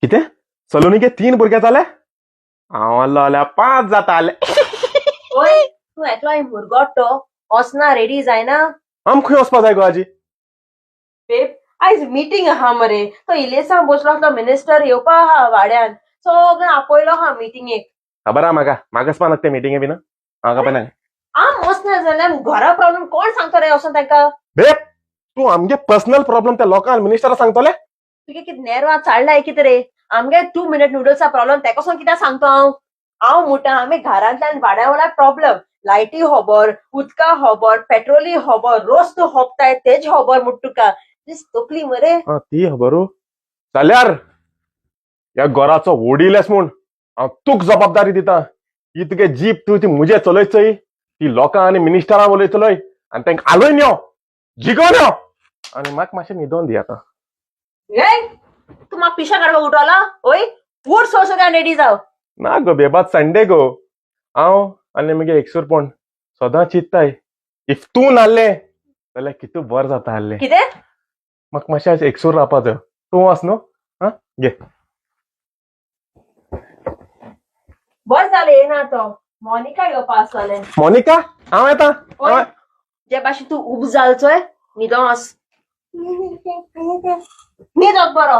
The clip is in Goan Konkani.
कितें सलोनीके तीन भुरगे जाले? हांव आसलो पांच जाताले. ओय, तूं एकलो मुरगोट तो वचना, रेडी जायना. आम खंय वचपा जाय गो आजी? बेब, आयज मिटींग आहा मरे. तो इलेसांव बसलो तो मिनिस्टर येवपा आहा वाड्यान. सगळें आपयलो आहा मिटिंगेक. खबर आहा म्हाका. म्हाका वचपा नाका ते मिटिंगे बीन. म्हाका पण. आम वचना जाल्यार घरा प्रॉब्लेम कोण सांगता रे वचोन तांकां? बेब, तूं आमगे पर्सनल प्रॉब्लेम त्या लोकांक, मिनिस्टरा सांगतले? तुगे कितें नेरवा चाडलाय कितें रे? आमगे 2 मिनट नुडल्सा प्रॉब्लेम तेका कित्याक सांगता हांव? हांव म्हणटा, आमी घरांतल्यान वाड्या वयल्या प्रॉब्लेम, लायटी खबर, उदका खबर, पेट्रोली खबर, रोज तूं होपताय तेज खबर म्हूण तुका दीस तकली मरे. हा, ती खबर जाल्यार ह्या घराचो वडील म्हूण हांव तुक जबाबदारी दिता. ही तुगे जीप तूं ती मुजे चलयत, ती लोकां आनी मिनिस्टरां उलयतलोय आनी तांकां आलोयन यो, जिगोवन यो आनी म्हाका मातशें न्हिदोन दी आतां. हे, तूं म्हाका पिशा काडपाक उठोला? ओय, उठ सोसो, रेडी जाव. ना गो बेबात, संडे गो. हांव आनी मुगे एकसूरपण सदां चिंत्ताय, if तूं नासलें जाल्यार कितू बरें जाता आहलें. कितें? म्हाका मातशें आज एकसूर रावपा जाय. तूं वच न्हू. आं, घे. बरें जालें येना तो. मोनिका येवपा आसतलें. मोनिका, हांव येता. ओय, जे भाशेन तूं उब जाल चोय, न्हिदोन वच, न्हिदोक बरो.